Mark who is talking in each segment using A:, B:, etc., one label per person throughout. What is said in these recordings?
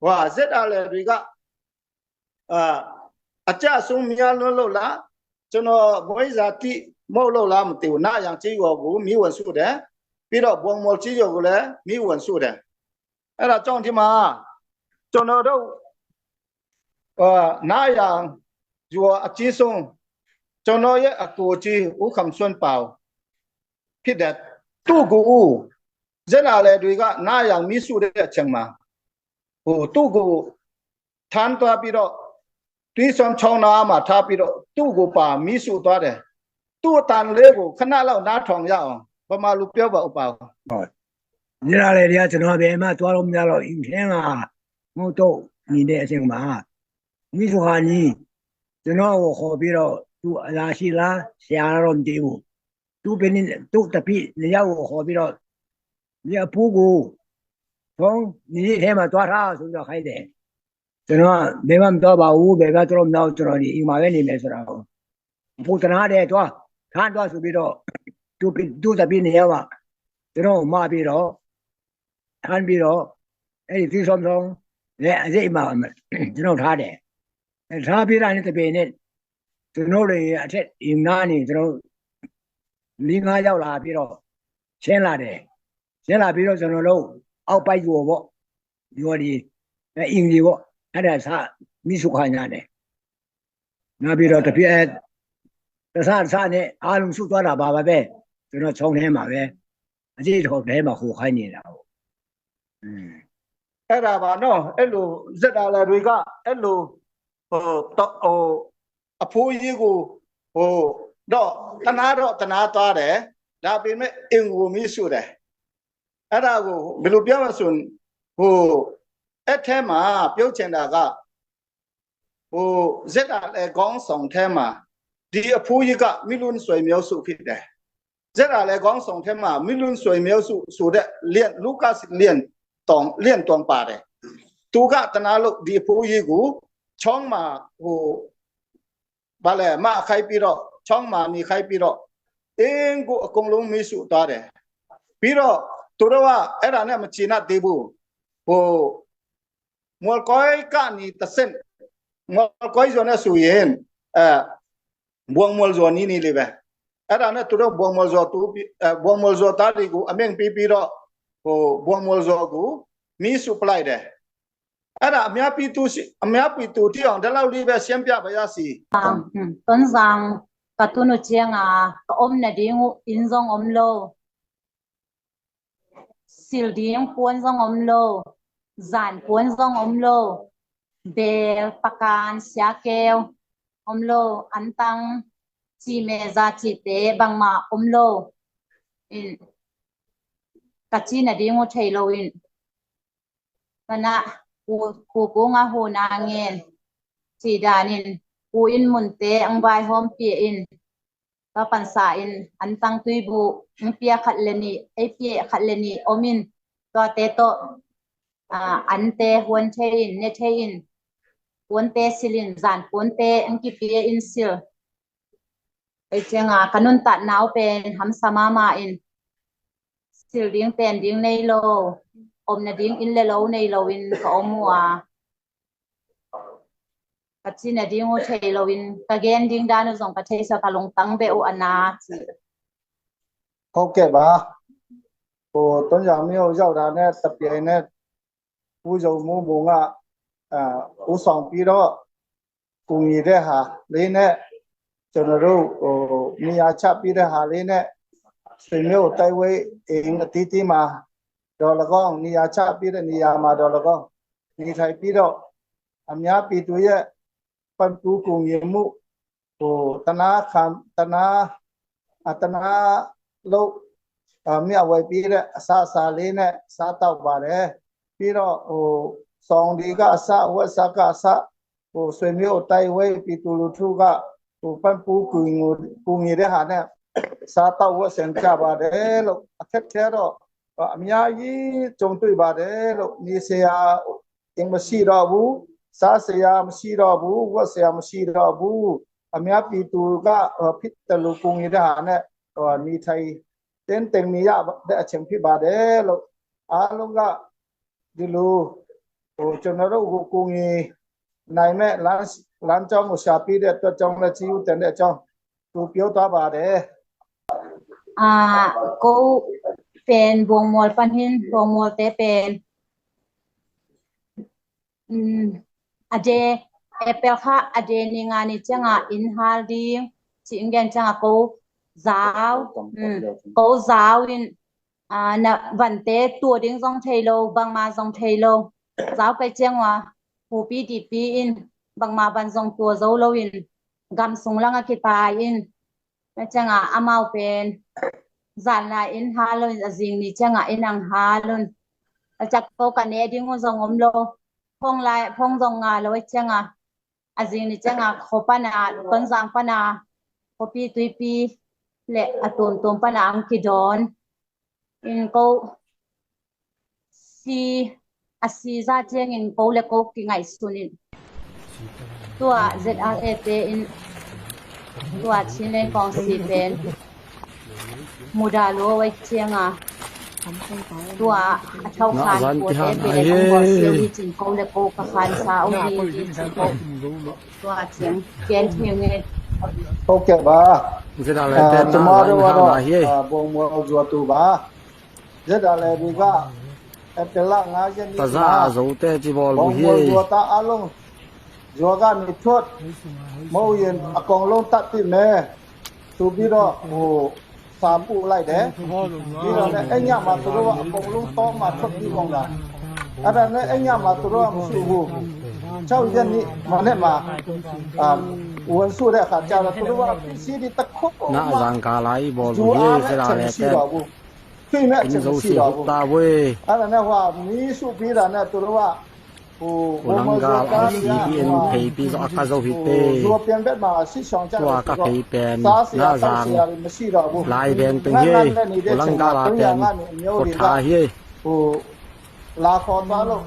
A: ဟွာဇက်အားလေတွေကအာအကြဆုံးများလို့လို့လားကျွန်တော်ဘွိဇာတိမဟုတ်လို့လားမသိဘူး။နာရံကြီးရောကိုမိဝင်စုတယ်ပြီးတော့ဘုံမော်ကြီးရောကိုလည်းမိဝင်စုတယ်။အဲ့ဒါကြောင့်ဒီမှာကျွန်တော်တို့အာနာယံကျော်အကြီးဆုံးကျွန်တော်ရဲ့အကိုကြီးဦးခမ်ဆွန်ပေါဖြစ်တဲ့သူ့ကိုဇက်လာလေတွေကနာယံမိစုတဲ့အချိန်မှာဟိုသူ့ကိုထမ်းသွားပြီးတော့တွေးဆောင်ချောင်းနာမှာထားပြီးတော့သူ့ကိုပါမိစုသွားတယ်သူ့အတန်လေးကိုခဏလောက်နားထောင်ရအောင်ဗမာလူပြောပါဥပါ
B: ညလာလေတရားကျွန်တော်ဘယ်မှသွားလို့မရတော့အင်းထဲမှာငုတ်တော့နေတဲ့အချိန်မှာမိစုဟာနီးကျွန်တော်ကိုခေါ်ပြီးတော့သူအလားရှိလားဆရာတော့မသိဘူးသူဘယ်နည်းသူတပိနေရောက်ကိုခေါ်ပြီးတော့ဒီအဖိုးကိုဖုန်းဒီထဲမှာသွားထားဆိုပြီးတော့ခိုင်းတယ်ကျွန်တော်ကဘယ်မှမတော့ပါဘူးဘယ်မှတော့မတော့ကျွန်တော်ဒီအိမ်မှာပဲနေမယ်ဆိုတာကိုအဖိုးတနာတဲ့သွားထားသွားဆိုပြီးတော့သူသူတပိနေရောကကျွန်တော်မပြီးတော့ ထမ်းပြီးတော့အဲ့ဒီသီဆောင်ဆောင်လည်းအစိတ်မှာကျွန်တော်ထားတယ်အဲထားပြီးတာနဲ့တပင်နဲ့ကျွန်တော်တွေအထက်အင်နာနေကျွန်တော်လေးငါးရောက်လာပြီးတော့ရှင်းလာတယ်ရှင်းလာပြီးတော့ကျွန်တော်တို့အောက်ပိုက်ကျော်ပေါ့ရောဒီအင်ကြီးပေါ့အဲ့ဒါစမိစုခါညာတယ်နောက်ပြီးတော့တပြည့်တဆတဆနဲ့အားလုံးစုသွားတာပါပါပဲကျွန်တော်ခြုံထဲမှာပဲအကြည့်ထောက်ထဲမှာဟိုခိုင်းနေတာပေါ့อืม
A: အဲ့ဒါပါနော်အဲ့လိုဇက်တာလေတွေကအဲ့လိုဟိုတော့ဟိုအဖိုးကြီးကိုဟိုတော့တနာတော့တနာသွားတယ်ဒါပေမဲ့အင်ကိုမိစုတယ်အဲ့ဒါကိုဘယ်လိုပြောမဆိုဟိုအဲ့ထဲမှာပြုတ်ချင်တာကဟိုဇက်တာလေကောင်းဆောင်ထဲမှာဒီအဖိုးကြီးကမိလွန်းဆွေမျိုးစုဖြစ်တယ်ဇက်တာလေကောင်းဆောင်ထဲမှာမိလွန်းဆွေမျိုးစုဆိုတဲ့လျက်လူကတ်လျက်တောင်လျက်တောင်ပါတယ်သူကတနာလို့ဒီအဖိုးကြီးကိုချောင်းမှာဟိုဘာလဲမခိုက်ပြီးတော့ချောင်းမှာနေခိုက်ပြီးတော့အင်းကိုအကုန်လုံးမေးစုသွားတယ်ပြီးတော့သူတို့ကအဲ့ဒါနဲ့မချေနပ်သေးဘူးဟိုမော်ကိုင်ကနေတဆင့်မော်ကိုင်ဇောနဲ့ဆိုရင်အဲဘုံမော်ဇောနီးနေလေပဲအဲ့ဒါနဲ့သူတို့ဘုံမော်ဇောတူဘုံမော်ဇောတားတွေကိုအမင့်ပေးပြီးတော့ဟိုဘုံမော်ဇောကိုမီးစုပလိုက်တယ်အဲ့ဒါအများပြည်သူရှိအများပြည်သူတိအောင်ဒီလောက်လေးပဲရှင်းပြပါရစီ
C: Ton zang katunu chianga ka om na ding in zong om lo sil ding puan zong om lo zan puan zong om lo bel pakan sia keo om lo an tang chi me za chi te bang ma om lo in ka chi na ding u thei lo in kana ku ku ku nga hu na ngen chi danin ku in mun te ang vai hom pi in ka pan sa in an tang tui bu ang pia khat le ni ai pia khat le ni omin to te to an te huan the in ne the in huan te silin zan huan te ang ki pia in sil ai chenga kanun ta nau pen ham sama ma in sil ding ten ding nei lo om na ding in le lo nei lo in ka omua ka chi na ding u thei lo in ka gen ding danu zong ka thei sa ka long tang be u ana chi
A: ဟုတ်ကဲ့ပါဟိုတုံးကြောင်မျိုးရောက်တာနဲ့တပြိုင်နဲ့ဦးစုံမိုးဘုံကအာဦးဆောင်ပြီးတော့ကူညီတဲ့ဟာလေးနဲ့ကျွန်တော်တို့ဟိုနေရာချပြီးတဲ့ဟာလေးနဲ့ဆွေမျိုးတိုက်ဝဲအိမ်အတီးတီးမှာဒေါ်လကောင်းနေရာချပြီးတဲ့နေရာမှာဒေါ်လကောင်းနေထိုင်ပြီးတော့အများပြည်သူရဲ့ပန်ပူကူညီမှုဟိုတနာခံတနာအတနာလို့အမြဝယ်ပြီးတဲ့အစအစာလေးနဲ့စားတော့ပါတယ်ပြီးတော့ဟိုဆောင်ဒီကအစဝက်စကအစဟိုဆွေမျိုးတိုက်ဝဲပြည်သူလူထုကဟိုပန်ပူကူငိုကူညီတဲ့ဟာနဲ့စားတော့ဝက်စင်ကြပါတယ်လို့အခက်ခဲတော့အများကြီးကြုံတွေ့ပါတယ်လို့နေစရာအင်မရှိတော့ဘူးစားစရာမရှိတော့ဘူးဝက်စရာမရှိတော့ဘူးအများပြည်သူကဖြစ်တယ်လို့ကူညီတဲ့ဟာနဲ့ဟိုနေထိုင်တင်းတင်နေရတဲ့အချိန်ဖြစ်ပါတယ်လို့အားလုံးကဒီလို ဟိုကျွန်တော်တို့ကိုကိုငီနိုင်မဲ့လမ်းလမ်းကြောင်းကိုရှာပြီးတဲ့အတွက်ကြောင့်လည်းကြီးဦးတန်တဲ့အကြောင်းသူပြောသွားပါတယ်
C: အာကိုเป็นวงมอลปันหินวงมอลเตเป็นอืมอเดเอเปลค่ะอเดนิงานิจังอ่ะอินฮาลดีจิงเกนจังอ่ะโกဇာอืมโกဇာวินอ่านะวันเตตัวดิ้งซองเทโลบางมาซองเทโลဇာไปเจียงว่าหูปีดีปีอินบางมาบันซองตัวโซโลอินกำสุงลังอคิตาอินจังอ่ะอามาเป็น zan la in halun azing ni changa inang halun achak ko kan e ding zong om lo phong lai phong zong nga lo changa azing ni changa khopana ton jang pana khopi tui pi le atum tum pana ang ki don in ko si asi za cheng in ko le ko ki ngai sunin tua ZRA te in tua chin len kong si pen มูดาโลไว้เชียงอ่ะตัวเท่าคานปวดเอเป็นองค์บอเซียวที่จินโกเลโกกะคานซาอุดีจินโกตัวเชียงเจียนเทียงเง
A: ဟုတ်ကဲ့ပါ
D: ဇဒါလည်းတဲ့
A: ကျ
D: နာ
A: မတို့ကတော့
D: ဟာဟေး
A: ဘုံမောဇောတူပါဇက်ဒါလည်းဒီကအတလ9ရက်နေ့
D: တစားဇုတဲ့ជីဘော
A: ဘုံ
D: လူဟေး
A: မောဇောတာအလုံးဇောကနေထွက်မဟုတ်ရင်အကောင်လုံးတတ်ပြမယ်ဆိုပြီးတော့ဟိုစာပို့လိုက်တယ်ပြီးတော့လည်းအဲ့ညမှာသူတို့ကအကုန်လုံးတော့မှထွက်ပြီးကုန်တာအဲ့ဒါနဲ့အဲ့ညမှာသူတို့ကမရှိဘူး6ရက်နေ့မနေ့မှာအာဝန်စုတဲ့အခါကျတော့သူတို့ကပစ္စည်းတွေတစ်ခု
D: နာ
A: မှ
D: ဇန်ကာလာဤဘော
A: ကျူ
D: လူဟေး
A: အားနဲ့
D: ဇဒါ
A: ချက်
D: လည်းတဲ့
A: မရှိတော့ဘူးဖိမဲ့
D: အ
A: ချက်
D: င်းဇုစီ
A: မရှိတော့ဘူး
D: တာဝေ
A: အဲ့ဒါနဲ့ဟိုမီးစုပြီးတာနဲ့သူတို့ကဟို
D: ကိုလန်ကာအစီဘီအန်ဖေပီဇအကဇောဟီတေ
A: ဇောပြန်ဘက်မှာရှစ်ဆောင်ကြ
D: ตัวကဖေပန်
A: စားစရာ
D: နာဇာ
A: တောက်စ
D: ง
A: ရာတွေမရှိတော့ဘူး
D: ลายแบนเป็นเฮကိုလန်ကာလာပန်ကိုထာဟေး
A: ဟိုလာခေါ်သွားလို့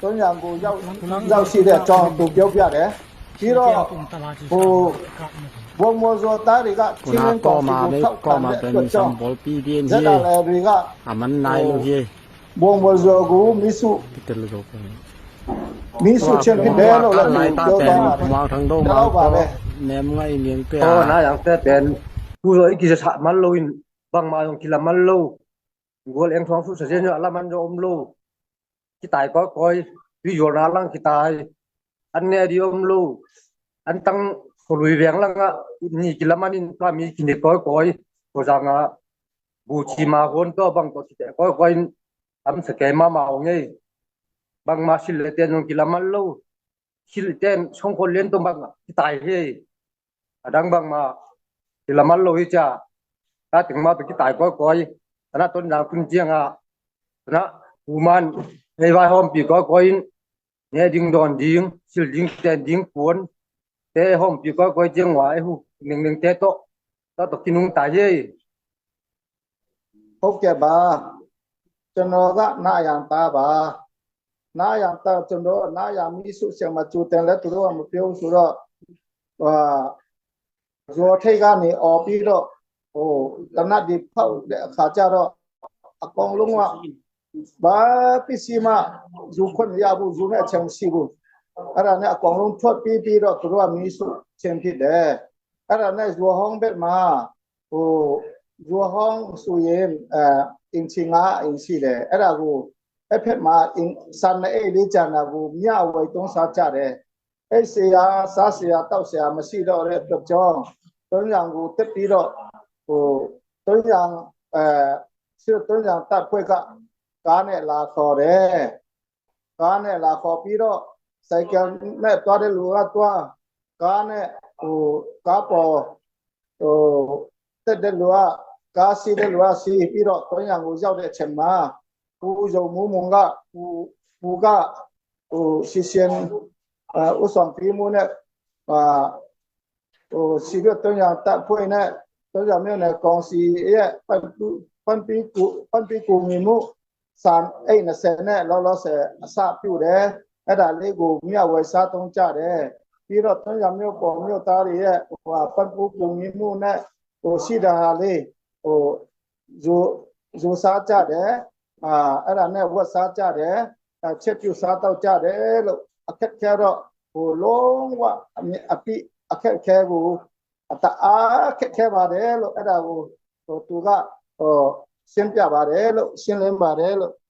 A: တုံးရံကိုရောက်ရောက်ရှိတဲ့အကြောင်းသူပြောပြတယ်ပြီးတော့ဟိုဘုံမောဇောသားတွေက
D: ကိုနာကောမာမေကောမာပန်စံဘောပီဒီန်
A: ဇက်
D: ဟေး
A: တာလည်းတွေက
D: အမန်နိုင်လူဟေး
A: ဘုံမောဇောကိုမိစု
D: တက်လို့ဆို
A: မိစုချင်းဖြစ်တယ်လို့လည်း
D: ลายตา
A: ပြော
D: แตน
A: သွားပါတယ်
D: มองทางโดมา
A: တော့ပါပဲ
D: แนมไงเมียงเปีย
E: 哦，那样这边，不说一直查蛮路因，帮马用起来蛮路，我连床出时间就阿拉蛮就om路，去大个个，比如那啷去大，安尼的om路，安当路边啷个，你去la man in pa mi去你个个，我上啊，不起嘛混到帮到去个个因，俺是给妈妈nghe，帮马是来电用去la man路，是电从可连都帮去大嘿。adang bang ma ilamal lo hi cha ta ting ma tu ki tai koi koi na ton na kun chiang a na human hei vai hom pi koi koi ne ding don ding sil ding ten ding puan te hom pi koi koi chiang wa ai hu ning ning te to ta to kinung ta ye
A: ဟုတ်ကဲ့ပါကျွန်တော်ကနာယံသားပါနာယံသားကျွန်တော်နာယံမိစုဆရာမကျူတယ်လဲသူတို့ကမပြောဆိုတော့ဟာဇောထိတ်ကနေអော်ပြီးတော့ဟိုတနတ်ဒီဖောက်တဲ့အခါကျတော့အကောင်လုံးကဘာပစ္စည်းမှယူခွင့်မရဘူးယူမဲ့အချိန်မရှိဘူးအဲ့ဒါနဲ့အကောင်လုံးထွက်ပြီးပြီးတော့သူတို့ကမိစုချင်းဖြစ်တယ်အဲ့ဒါနဲ့ဇောဟောင်းဘက်မှာဟို ဇောဟောင်းဆိုရင်အဲအင်ချင်ငါအင်ရှိတယ်အဲ့ဒါကိုအဖက်မှာအင်စန်အေးလေးကြတာကိုမြဝဲတုံးစားကြတယ်အဲ့ဆရာစားဆရာတောက်ဆရာမရှိတော့တဲ့အတွက်ကြောင့်တုံးရံကိုတက်ပြီးတော့ဟိုတုံးရံအဲဆွတုံးရံတပ်ဖွဲ့ကကားနဲ့လာခေါ်တယ်ကားနဲ့လာခေါ်ပြီးတော့စိုက်ကယ်နဲ့တွားတဲ့လူကတွားကားနဲ့ဟိုကားပေါ်ဟိုတက်တဲ့လူကကားစီးတဲ့လူကစီးပြီးတော့တုံးရံကိုရောက်တဲ့အချိန်မှာဦးရုံမူမုံကဦးဦးကဟိုစီရှင်ဥဆောင်ပြီးမှုနဲ့အာဟိုစီရတုံးရံတပ်ဖွဲ့နဲ့တုံးရံမြို့နယ်ကောင်စီရဲ့ပတ်ပန်ပီကူပန်ပီကူမီမှုစံအဲ့20နဲ့လောလောဆယ်အစပြုတယ်အဲ့ဒါလေးကိုမြဝယ်စားသုံးကြတယ်ပြီးတော့တုံးရံမြို့ပေါ်မြို့သားတွေရဲ့ဟိုပတ်ပူကူမီမှုနဲ့ဟိုရှိတာဟာလေးဟိုဇိုဇိုစားကြတယ်အာအဲ့ဒါနဲ့ဝက်စားကြတယ် ချက်ပြစားတော့ကြတယ်လို့အခက်ခဲတော့ဟိုလုံးဝအပိအခက်ခဲကိုအတအားခက်ခဲပါတယ်လို့အဲ့ဒါကိုဟိုသူကဟိုရှင်းပြပါတယ်လို့ရှင်းလင်းပါတယ်လို့။